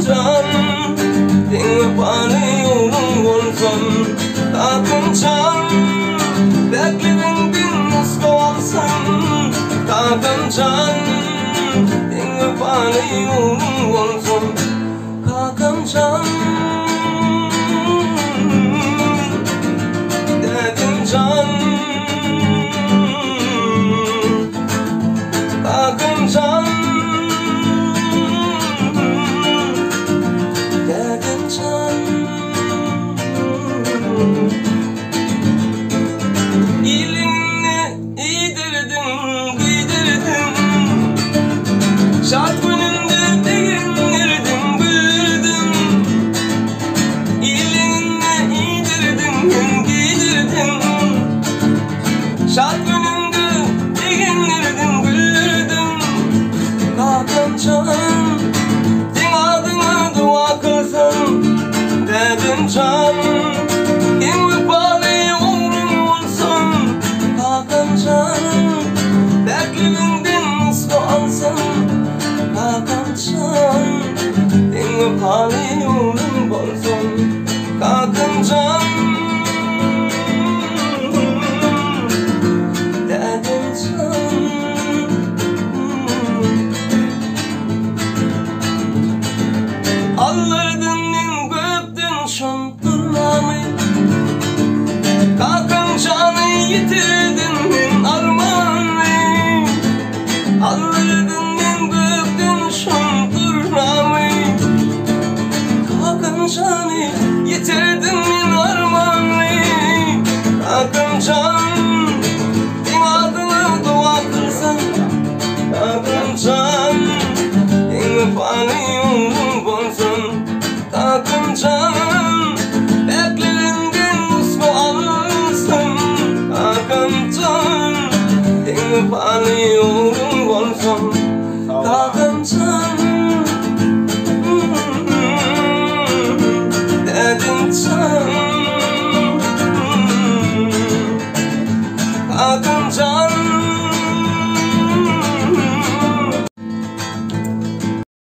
jan, Seň wepaly ogluň bolsam. Kakam jan, Päkligiňden nusga alsam. Kakam jan, Seň wepaly ogluň bolsam. Kakam jan, Dädem jan. Kakam jan, Dädem jan. Iliňni iýdirdiň, giýdirdiň, Şat günüňde begendirdiň, güldürdiň. Iliňni iýdirdiň, giýdirdiň, Şat günüňde begendirdiň, güldürdiň. Kakam jan, seň adyňa doga kylsam, Dädem jan, iň wepaly ogluň bolsam. Kakam jan, päkligiňden nusga alsam. Kakam jan, iň wepaly ogluň bolsam. Kakam jan, dädem jan. Aldyrdyň men gökden şol durnamy, Kakam jany ýitirdim.